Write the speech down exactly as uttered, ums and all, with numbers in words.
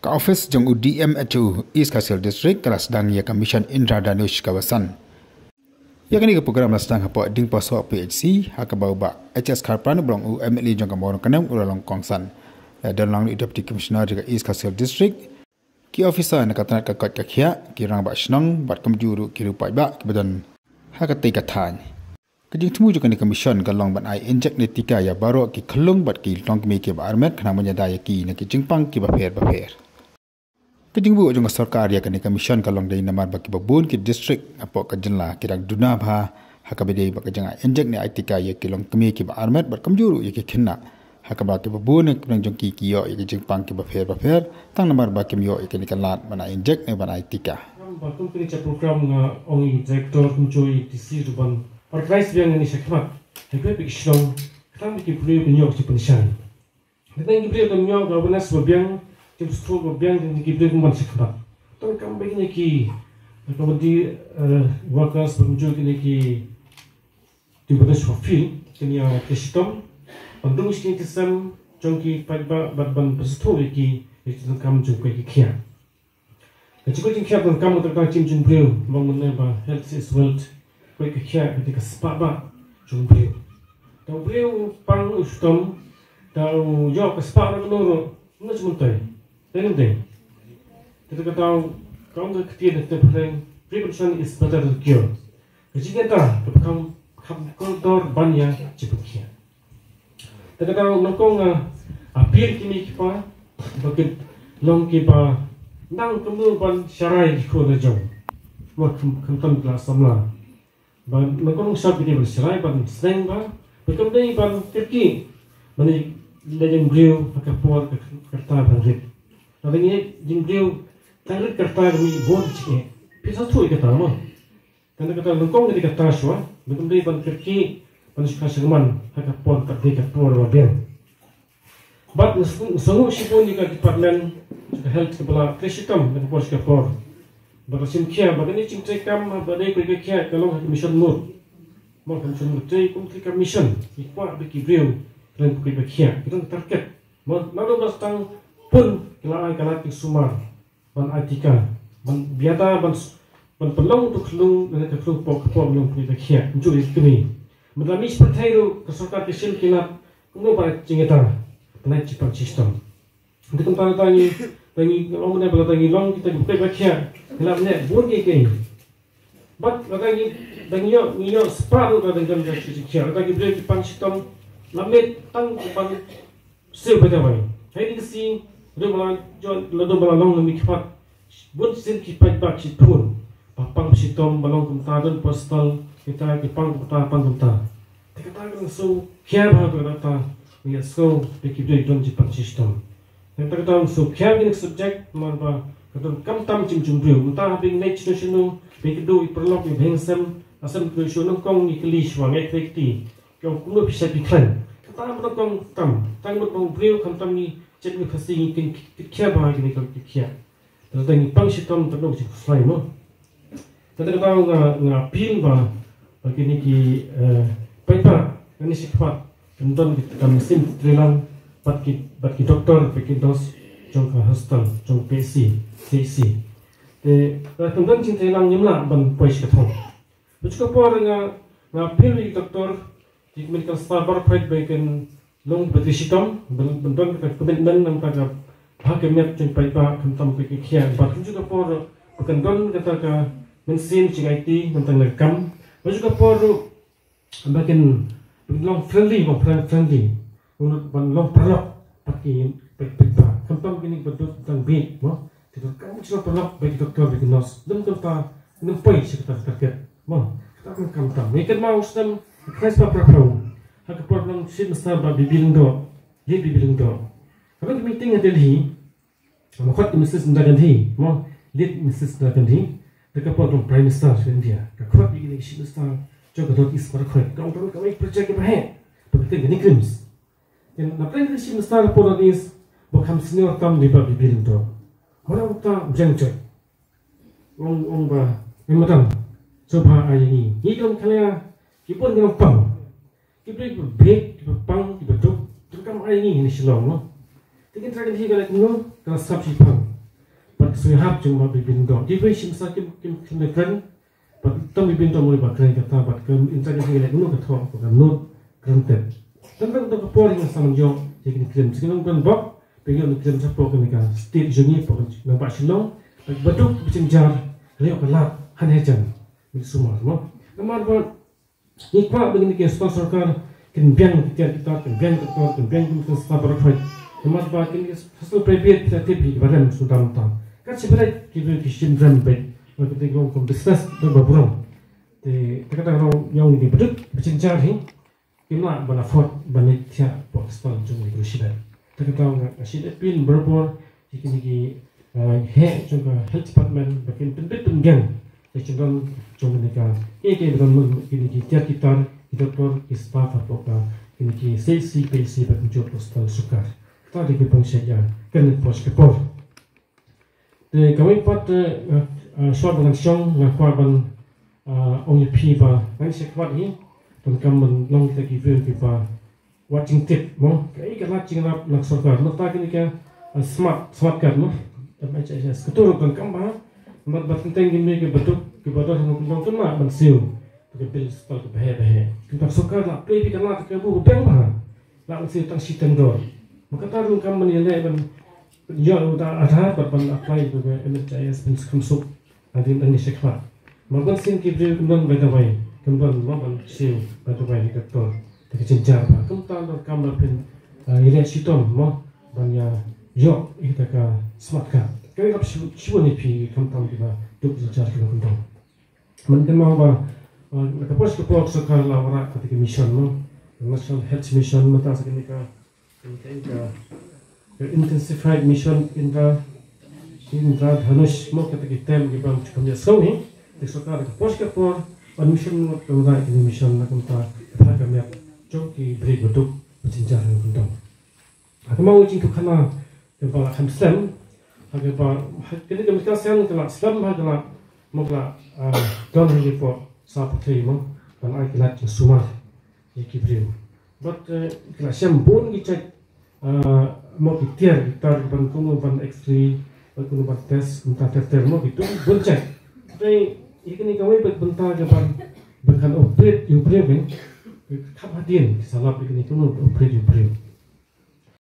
Ka office jong u D M H O East Khasi Hills District ka la sdang ïa ka Mission Indradhanush kaba san. Ïa kane ka program la sdang hapoh Dingpasoh P H C, ha kaba u Bah H S Kharpran u ba long u M L A jong ka Mawryngkneng u la long kongsan. La don lang u Deputy Commissioner jong ka East Khasi Hills District, ki officer na ka tnat ka koit ka khiah, ki rangbah shnong, bad kumjuh ruh ki riew paidbah kiba don ha katei ka thaiñ. Ka jingthmu jong kane ka mission ka long ban ai injek ne tika ïa baroh ki khyllung bad ki longkmie kiba armet, khnang ban ïada ïa ki na ki jingpang kiba pher ba pher. Ka jingbuh jong ka sorkar ïa kane ka mission ka long dei namar ba kiba bun ki district hapoh ka jylla ki dang duna bha ha kaba dei bad ka jingai injek ne ai tika ïa ki longkmie kiba armet bad kumjuh ruh ïa ki khynnah, ha kaba kiba bun na ki jong ki ki ïoh ïa ki jingpang kiba pher ba pher tang namar ba kim ïoh ïa kane ka lad ban ai injek ne ban ai tika. Ba kum kane ka program nga ong ïa i director kumjuh ïa i D C ruh ban organize biang ïa kane shakhmat. Hynrei ki shnong khnang ba ki briew ban ïoh jingpynshai. Khnang ki briew ban ïoh ka awareness ba biang, jingpynshai ba biang, khnang ki briew ban shakhmat. Tang kam ba kine ki community, eh, workers, kumjuh kine ki Tibetan Shopfield, kine ïa ki shitom, ban dung shi ki sem jong ki paidbah bad ban pynshai ïa ki, ïa ki kam jong ki khiah. Ka jingkoit jingkhiah donkam ka tang jingim jong u briew, long mynne ba health is wealth, koit ka khiah ka dei ka spah bah jong u briew. Te u briew pang u shitom, te u ïoh ka spah na kano ruh, na jingmyntoi. Te ning dei. Te ka tau, ka ong ka ktien ka phareng, prevention is better than cure. Ka jingïada kaba kham, kham kordor ban ïa jingpynkhiah. Te ka dang nyngkong nga appeal ki mei ki pa ba kin long kiba nang kumno ban sharai ki khun la jong. Wat kham, khamtam ki la samla. Ba nyngkong sap ki ban sharai ban sneng ba ba kam dei ban kyrkieh ban ïa leh jingbriew ha ka por ka rta ban rit. Lada ngi ïa jingbriew tang rit ka rta ka mih bun jingeh. Phi sa thuh ïa kata mo. Kane kata nyngkong kane kata shuwa, ba kam dei ban kyrkieh ban shu kha sha man ha ka por ka dei ka por ba biang. Bad nga sngew shibun ïa ka department ka health kaba la trei shitom na ka por sha ka por. Bad la shim khia ba kane jingtrei kam ba dei ka khia ka long ha ka mission mode. Mo ka mission mode trei kum trei ka mission ki kwah ba ki briew kren ba khia ki dang target. Mo na dong ba tang pun ki la ai ka lad ki sumar. Ban ai tika, ban biata, ban, ban pynlong tu khlung, lane ka khlung pok, pok long pynlong khiah, njuk ïa kmie. Mynta mih pyrthei ruh ka sorkar ka shim ki lad kumno ba jingïada, ban ai jingpang shitom. Ngi kumta ta ngi, ta ngi long ne ba ta ngi long kita ngi pynlong khiah, ki lad ne bun ki ki. Bad lada ngi, da ngi ïoh, ngi ïoh spah ruh da ngi don da shi jingkhiah, lada ngi briew ki pang shitom, la met tang ban siew bad jawai. Hai ngi si, lada ba la jon, lada ba la long na mi khmat. Bun sien ki paidbah ki thun. Ba pang shitom ba long kumta don postal, kita ki pang kumta, pang kumta. Te kata ka siew, khia ba ka kata, ngi siew, ba ki briew don jingpang shitom. Te kata ka siew, khia ngi subject, mar ba, ka don kam tam jingim jong briew. Mynta ha bynta shano shano, ba ki dei i paralok, i bheng sem, la sem ki dei shu nyngkong ngi kylli shuwa ngi kylli kti. Ki ong kumno phi shait phi khlaiñ. Kata ba nyngkong tam, tang mut ba u briew khamtam ngi, jet ngi Khasi ngi kin, kin khia ba kine ki khia. Te tang ngi pang shitom te dok jingkhuslai mo. Te kata nga, nga appeal ba, ba kine ki, eh, paidbah, kane shi khmat, kin don ki kam sim trelang, bad ki, bad ki doktor, bad ki nurse, jong ka hospital, jong P H C, C H C. Te, eh, kin don jingtrelang ngim lah ban poi shi ka thong. Bad ka por nga, nga appeal ïa ki doktor, ki medical staff baroh peit ba kin long ba trei shitom, ban, ban don ka commitment namar ka bha ka miat jong paidbah khamtam ka khia, bad kumjuh ka por ba kan don kata ka mynsiem jingïeit namar ka kam. Bad kumjuh ka por ruh ba kin, ba kin long friendly, ba friend-, friendly. Ban long paralok bad ki paid-, paidbah. Khamtam kine ba duk dang bieit mo. Ki duk kam shu paralok bad ki doktor bad ki nurse. Lym kata, lym poi sha kata ka target mo. Kata ka kam tam. Ngi kynmaw snem, khnai spah phra phra. Ha ka por nong Chief Minister Bah B B Lyngdoh. Late B B Lyngdoh. Ka long ka meeting ha Delhi. Ka khot ka Missus Indira Gandhi, mo, late Missus Indira Gandhi, da ka por ka long Prime Minister of India. Ka khot ïa kine ki Chief Minister jong ka North East baroh khoit. Ka ong ka long kawei ka project kaba heh. Ba ka kyrteng kane KRIHMS. Te na pdeng ka Chief Minister ka por North East, ba kham senior tam dei Bah B B Lyngdoh. Hynrei uta u jeng jot. Ong, ong ba, eh, madam, sngewbha ai ïa ngi. Ngi ki long khlieh, ki bun ki long pang. Ki briew kiba bieit, kiba pang, kiba duk, ki kam ai ïa ngi ha Shillong mo. Te ka Indira Gandhi ka la kumno, ka la sngap shipang. Sngewhap jong ba Bibin Doh. Ki wei shim sa kim kim kim kren. Bad tang Bibin Doh mo ba kren kata bad ka internet ngi leh no ka thoh ka not granted. Tang tang ka por ngi sa man jong je kin kren sing nong kan bok. Pengin kin kren sa por kan ka state jong ngi por kan ba Shillong. Bad baduk bichin jar leh ka lap han hajan. Min sumar mo. Namar ba ngi kwah ba kine ki hospital sorkar kin biang ki tiar ki tar, kin biang doktor, kin biang ki machine, sa baroh khoit. Namar ba kine ki hospital private ki la tip hi ki barem sudam ta. Kat shi barit ki briew ki shim rem beit. Ba ki tip long kum business da ba burom. Te te kata ka long yong ni baduk bichin jar hi. Kim lah ban afford ban leit thiah hapoh hospital jong ki briew shimet. Te kata nga nga shu appeal barabor ïa kine ki, eh, heh jong ka health department ba kin pynbit pyngen ïa ki jingdon jong kine ka, ïa ki jingdon kine ki tiar ki tar, ki doktor, ki staff hapoh ka, kine ki C H C, P H C ba kin jop hospital sorkar. Kata dei ki pynshai ïa kane post ka por. Te kawei pat, eh, eh, short ban shong nga kwah ban, eh, ong ïa phi ba ngan sha kwah hi. Donkam ban long kita ki briew kiba wat jingtip mo. Kaei ka lad jingïarap na sorkar. Mynta kine ka, eh, smart, smart card mo. M H I S. Kato ruh donkam ba. Mat ba teng teng kine kiba duk, kiba duk, donkam ban siew. Ka bil stal ka bahe bahe. Kumta sorkar la plie ïa ka lad ka bu ka biang bha. La ngi siew tang shi tang dor. Ma kata ruh kam ban ïaleh ban ïoh u da Aadhaar bad ban apply ïa ka M H I S ban skhem suk. Hadien dang ni shekla. Ma ban siew ki briew kum don bai dawai. Kum don ma ban siew bai dawai ni doktor. Te ka jynjar bha. Kumta dor kam ban pyn, ah, ïaleh shitom mo ban ïa ïoh ïa ka smart card. Ka ïarap shu shu ni phi khamtam ki ba duk jynjar ki ba kum don. Mynta kynmaw ba, uh, na ka por sha ka por sorkar la wanrah kata ka mission mo. National Health Mission mynta sa kane ka, kane ka, ka Intensified Mission Indra, Indradhanush mo, kata ki term kiba ym ju kham ïa sngew hi. Te sorkar na ka por sha ka por, wan mission mo, ka wanrah kane ka mission na ka bynta ka phah ka miat jong ki briew ba duk ba jynjar na ka bynta. Ha ka mawei jingkyrkhu khana kaba la kham slem, ha kaba, ha kane ka mih ka sien ka la slem, ha ka la, mo ka la, ah, don ha ki por sa pyrthei mo ban ai ki lad jingsumar ïa ki briew. Bad, eh, ka la shem bun ki jait, ah, mo ki tiar ki tar ban kumno ban X-ray, ban kumno ban test, mynta ter ter mo ki tu bun jait. Te ïa kane kawei bad bynta ka ban, ban kan operate ïa u briew kan, ka kham hadien ki sa lap ïa kane kumno operate ïa u briew.